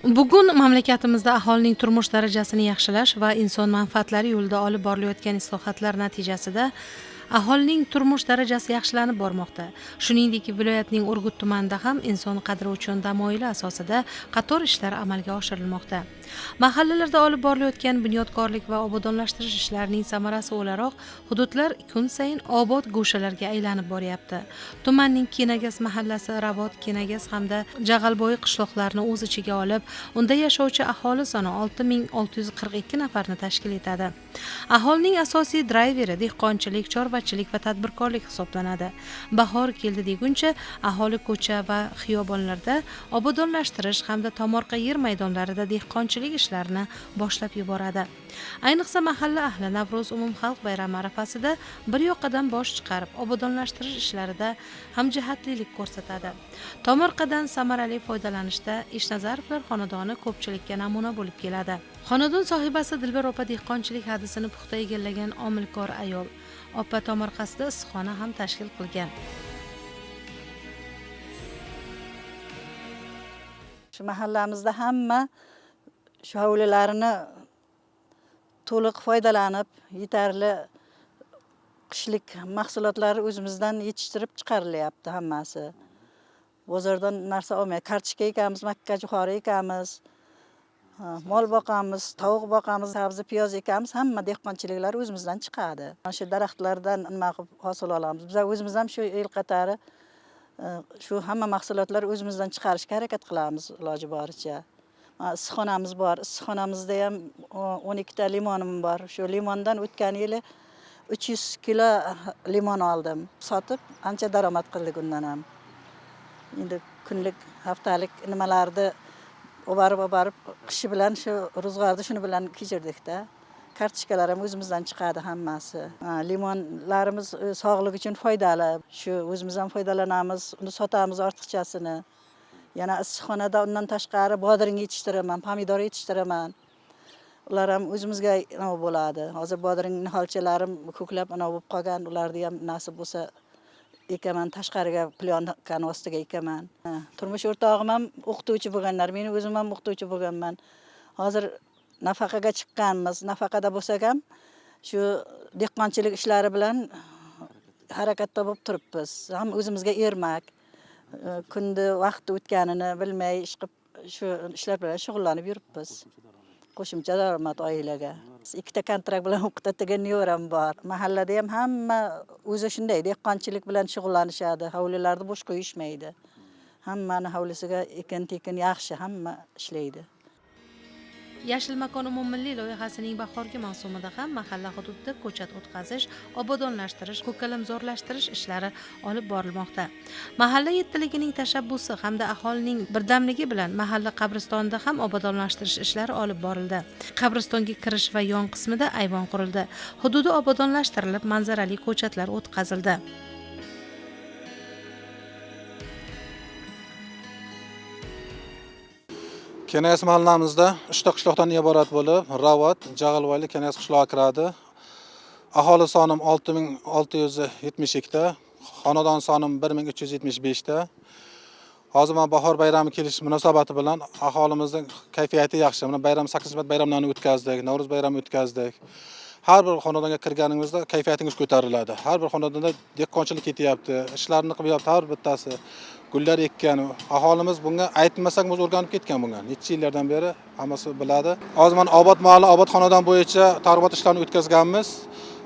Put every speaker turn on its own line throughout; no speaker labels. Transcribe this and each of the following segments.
Bugun mamlakatimizda aholining turmush darajasini yaxshilash va inson manfaatlari yo'lida olib borilayotgan islohotlar natijasida aholining turmush darajasi yaxshilanib bormoqda. Shuningdek, viloyatning Urgut tumanida ham inson qadri uchun tamoyili asosida qator ishlar amalga oshirilmoqda. Mahallalarda olib borilayotgan bunyodkorlik va obodonlashtirish ishlarining samarasi o'laroq hududlar kun sayin obod go'shalarga aylanib boryapti. Tumanning Kenagas mahallasi Ravot, Kenagas hamda Jag'albo'y qishloqlarini o'z ichiga olib, unda yashovchi aholi soni 6642 nafarni tashkil etadi. Aholining asosiy drayveri dehqonchilik, chorvachilik va tadbirkorlik hisoblanadi. Bahor keldi deguncha aholi ko'cha va xiyobonlarda obodonlashtirish hamda tomorqa yer maydonlarida dehqonchilik ishlarini boshlab yuboradi. Ayniqsa mahalla ahli Navro'z umumxalq bayrami arafasida bir yoqadan bosh chiqarib, obodonlashtirish ishlarida hamjihatlilik ko'rsatadi. Tomorqadan samarali foydalanishda Ishnazarovlar xonadoni ko'pchilikka namuna bo'lib keladi. Xonadon sohibasi Dilbar opa dehqonchilik hadisini puxta egallagan omilkor ayol. Opa tomorqasida issiqxona ham tashkil qilgan.
Shu mahallamizda hamma shu hovlilarini to'liq foydalanib, yetarli qishlik mahsulotlari o'zimizdan yetishtirib chiqarilyapti hammasi. Bozordan narsa olmay, kartoshka ekamiz, makka jo'xori ekamiz, mol boqamiz, tovuq boqamiz, sabzi, piyoz ekamiz, hamma dehqonchiliklar o'zimizdan chiqadi. Mana shu daraxtlardan nima qilib hosil olamiz. Biz o'zimiz ham shu yil qatari shu hamma mahsulotlar o'zimizdan chiqarishga harakat qilamiz iloji boricha. Issiqxonamiz bor. Issiqxonamizda ham 12 ta limonim bor. Shu limondan o'tgan yili 300 kilo limon oldim. Sotib ancha daromad qildik undan ham. Endi kunlik, haftalik nimalarni olib qishi bilan shu ro'zg'orni shuni bilan kechirdik-da. Kartochkalar ham o'zimizdan chiqadi hammasi. Limonlarimiz sog'lik uchun foydali. Shu o'zimiz ham foydalanamiz, uni sotamiz ortiqchasini. Yana issiqxonada undan tashqari bodring yetishtiraman, pomidor yetishtiraman. Ular ham o'zimizga nima bo'ladi. Hozir bodring niholchalarim ko'klab ana bo'lib qolgan, ularni ham nasib bo'lsa ekaman, tashqariga plyonkani ostiga ekaman. Turmush o'rtog'im ham o'qituvchi bo'lganlar, men o'zim ham o'qituvchi bo'lganman. Hozir nafaqaga chiqqanmiz. Nafaqada bo'lsak ham shu dehqonchilik ishlari bilan harakatda bo'lib turibmiz. Ham o'zimizga ermak, kunni vaqti o'tganini bilmay ish qilib shu ishlar bilan shug'ullanib yuribmiz. Qo'shimcha daromad oilaga. 2 ta kontrakt bilan o'qitadigan nevaram bor. Mahallada ham hamma o'zi shunday dehqonchilik bilan shug'ullanishadi, hovlilarni bo'sh qo'yishmaydi. Hammani hovlisiga ekin-tekin yaxshi, hamma ishlaydi.
Yashil makon umummilliy loyihasining bahorgi mavsumida ham mahalla hududida ko'chat o'tkazish, obodonlashtirish, ko'kalamzorlashtirish ishlari olib borilmoqda. Mahalla yettiligining tashabbusi hamda aholining birdamligi bilan mahalla qabristonida ham obodonlashtirish ishlari olib borildi. Qabristonga kirish va yon qismida ayvon qurildi. Hududi obodonlashtirilib, manzarali ko'chatlar o'tkazildi.
Kenagas mahallamizda 3 ta qishloqdan iborat bo'lib, Ravot, Jag'alvoyli, Kenagas qishlog'i kiradi. Aholi soni 6672 ta, xonadon soni 1375 ta. Hozir mana bahor bayrami kelishi munosabati bilan aholimizning kayfiyati yaxshi. Mana bayram 8 marta bayramlarni o'tkazdik, Navro'z bayrami o'tkazdik. Har bir xonadonga kirganingizda kayfiyatingiz ko'tariladi. Har bir xonadonda dehqonchilik ketyapti, ishlarni qilyapti har bittasi. Gullar ekkan. Aholimiz bunga aytmasak o'zi o'rganib ketgan bunga. Necha yillardan beri hammasi biladi. Hozir mana obod mahalla, obod xonadon bo'yicha targ'ibot ishlarini o'tkazganmiz.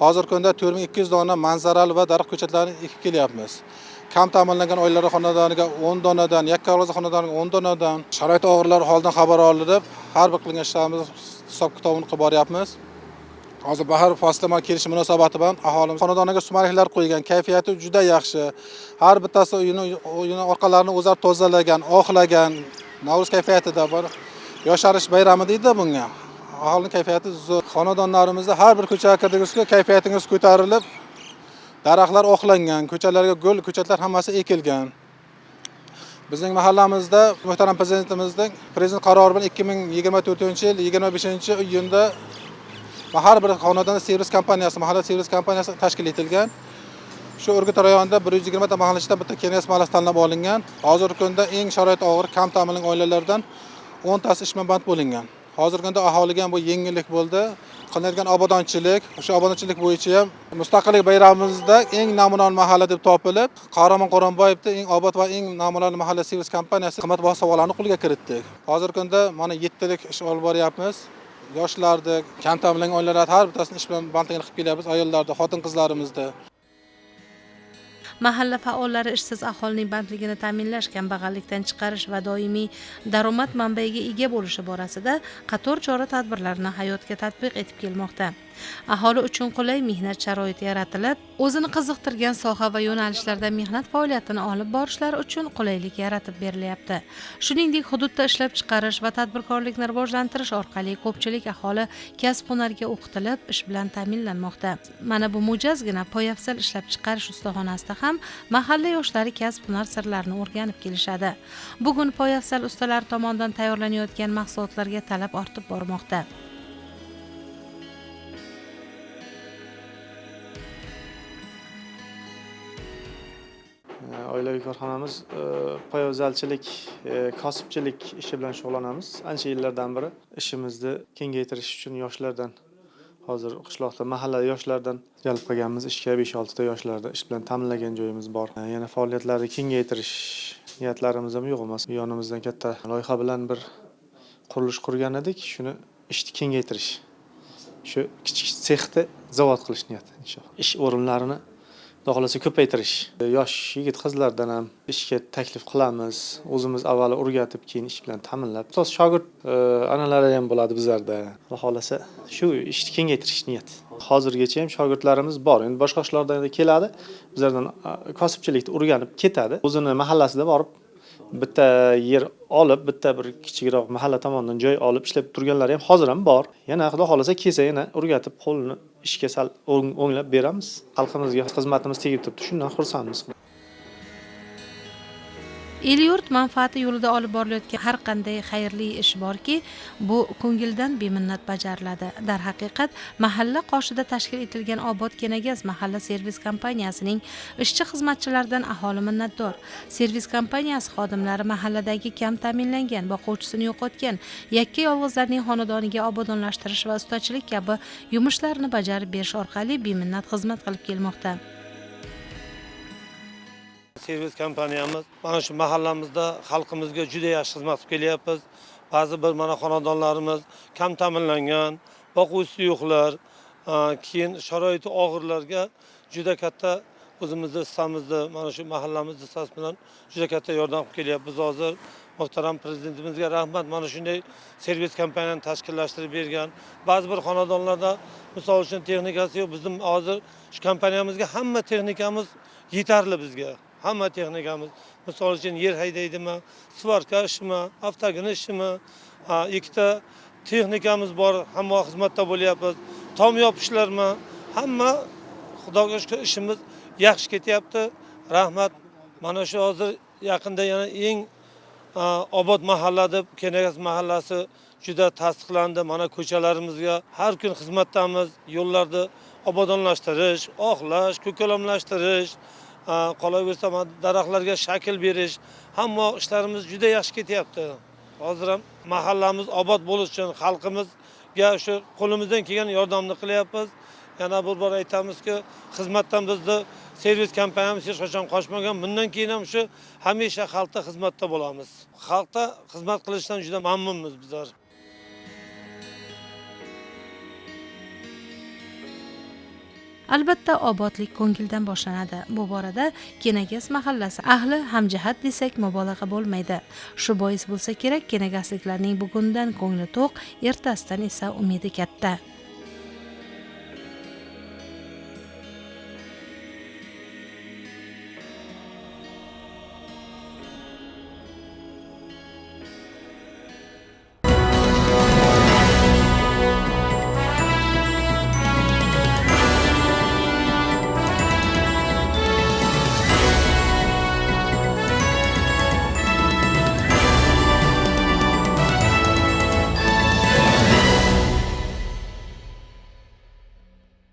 Hozirgi kunda 4200 dona manzarali va daraxt ko'chatlarini ekib kelyapmiz. Kam ta'minlangan oilalar xonadoniga 10 donadan, yakka yolg'iz xonadoniga 10 donadan, sharoit og'irlar holidan xabar olinib, har bir qilgan ishlarimiz hisob kitobini qilib boryapmiz. Hozir bahor fasli mana kelishi munosabati bilan aholimiz xonadoniga sumalaklar qo'ygan, kayfiyati juda yaxshi. Har bittasi uyini orqalarini o'zlari tozalagan, oqlagan, Navro'z kayfiyatida bor. Yosharish bayrami deydi bunga. Aholining kayfiyati zo'r. Xonadonlarimizda har bir ko'chaga kirdingizku kayfiyatingiz ko'tarilib, daraxtlar oqlangan, ko'chalarga gul, ko'chatlar hammasi ekilgan. Bizning mahallamizda muhtaram prezidentimizning prezident qarori bilan 2024-yil 25-iyunda har bir xonadonda servis kompaniyasi, mahalla servis kompaniyasi tashkil etilgan. Shu Urgut rayonida 120 ta mahalla ichidan bitta Kenagas mahallasi tanlab olingan. Hozirgi kunda eng sharoit og'ir, kam ta'minlangan oilalardan 10 tasi ish bilan band bo'lingan. Hozirgi kunda aholiga ham bu yengillik bo'ldi. Qilinadigan obodonchilik, o'sha obodonchilik bo'yicha ham mustaqillik bayramimizda eng namunali mahalla deb topilib, Qahramon Qo'ronboyevda eng obod va eng namunali mahalla servis kompaniyasi qimmatbaho sovg'alarni qo'lga kiritdik. Hozirgi kunda mana 7 talik ish olib boryapmiz. Yoshlarni, kam ta'minlangan oilalarni har bittasini ish bilan bandligini qilib kelyapmiz, ayollarni, xotin-qizlarimizni.
Mahalla faollari ishsiz aholining bandligini ta'minlash, kambag'allikdan chiqarish va doimiy daromad manbaiga ega bo'lishi borasida qator chora-tadbirlarni hayotga tatbiq etib kelmoqda. Aholi uchun qulay mehnat sharoiti yaratilib, o'zini qiziqtirgan soha va yo'nalishlarda mehnat faoliyatini olib borishlari uchun qulaylik yaratib berilyapti. Shuningdek, hududda ishlab chiqarish va tadbirkorlikni rivojlantirish orqali ko'pchilik aholi kasb-hunarga o'qitilib, ish bilan ta'minlanmoqda. Mana bu mo'jazgina poyafzal ishlab chiqarish ustaxonasida ham mahalla yoshlari kasb-hunar sirlarini o'rganib kelishadi. Bugun poyafzal ustalari tomonidan tayyorlanayotgan mahsulotlarga talab ortib bormoqda.
Oilaviy korxonamiz poyabzalchilik, kosibchilik ishi bilan shug'ullanamiz. Ancha yillardan beri ishimizni kengaytirish uchun yoshlardan, hozir qishloqda mahalla yoshlardan jalb qilganmiz ishga, 5-6 ta yoshlarni ish bilan ta'minlagan joyimiz bor. Yana faoliyatlarni kengaytirish niyatlarimiz ham yo'q emas. Yonimizdan katta loyiha bilan bir qurilish qurgan edik. Shuni ishni kengaytirish, shu kichik sexni zavod qilish niyati inshaalloh. Ish o'rinlarini Xudo xohlasa ko'paytirish. Yosh yigit qizlardan ham ishga taklif qilamiz. O'zimiz avvalo o'rgatib, keyin ish bilan ta'minlab. Ustoz shogird analari ham bo'ladi bizlarda. Xudo xohlasa shu ishni kengaytirish niyat. Hozirgacha ham shogirdlarimiz bor. Endi boshqa qishloqdan da keladi, bizlardan kosibchilikni o'rganib ketadi. O'zini mahallasida borib bitta yer olib, bitta bir kichikroq mahalla tomonidan joy olib ishlab turganlari ham hozir ham bor. Yana Xudo xohlasa kelsa yana o'rgatib, qo'lini ishga sal o'nglab beramiz. Xalqimizga xizmatimiz tegib turibdi, shundan xursandmiz.
El-yurt manfaati yo'lida olib borilayotgan har qanday xayrli ish borki, bu ko'ngildan beminnat bajariladi. Darhaqiqat, mahalla qoshida tashkil etilgan Obod Kenagaz mahalla servis kompaniyasining ishchi xizmatchilaridan aholi minnatdor. Servis kompaniyasi xodimlari mahalladagi kam ta'minlangan, boquvchisini yo'qotgan yakka yolg'izlarning xonadoniga obodonlashtirish va ustachilik kabi yumushlarni bajarib berish orqali beminnat xizmat qilib kelmoqda.
Servis kompaniyamiz mana shu mahallamizda xalqimizga juda yaxshi xizmat qilib kelyapmiz. Ba'zi bir mana xonadonlarimiz kam ta'minlangan, boquvchisi yo'qlar, keyin sharoiti og'irlarga juda katta o'zimizni hissamizni, mana shu mahallamiz hissasi bilan juda katta yordam qilib kelyapmiz hozir. Muhtaram prezidentimizga rahmat, mana shunday servis kompaniyani tashkillashtirib bergan. Ba'zi bir xonadonlarda misol uchun texnikasi yo'q, bizim hozir shu kompaniyamizga hamma texnikamiz yetarli bizga. Hamma texnikamiz, misol uchun yer haydaydimi, svarka ishimi, avtogin ishimi, ikkita texnikamiz bor, hamma xizmatda bo'lyapmiz. Tom yopishlarmi, hamma Xudoga shukr ishimiz yaxshi ketyapti. Rahmat. Mana shu hozir yaqinda yana eng obod mahalla deb Kenagaz mahallasi juda tasdiqlandi. Mana ko'chalarimizga har kun xizmatdamiz, yo'llarni obodonlashtirish, oqlash, ko'kalamlashtirish, qolaversa daraxtlarga shakl berish, hamma ishlarimiz juda yaxshi ketyapti. Hozir ham mahallamiz obod bo'lishi uchun xalqimizga shu qo'limizdan kelgan yordamni qilyapmiz. Yana bir bor aytamizki, xizmatdan bizni servis kompaniyamiz hech qachon qochmagan. Bundan keyin ham shu hamisha xalqda xizmatda bo'lamiz. Xalqda xizmat qilishdan juda mamnunmiz bizlar.
Albatta, obodlik ko'ngildan boshlanadi. Bu borada Kenagaz mahallasi ahli hamjihat desak mubolag'a bo'lmaydi. Shu bois bo'lsa kerak, kenagasliklarning bugundan ko'ngli to'q, ertasidan esa umidi katta.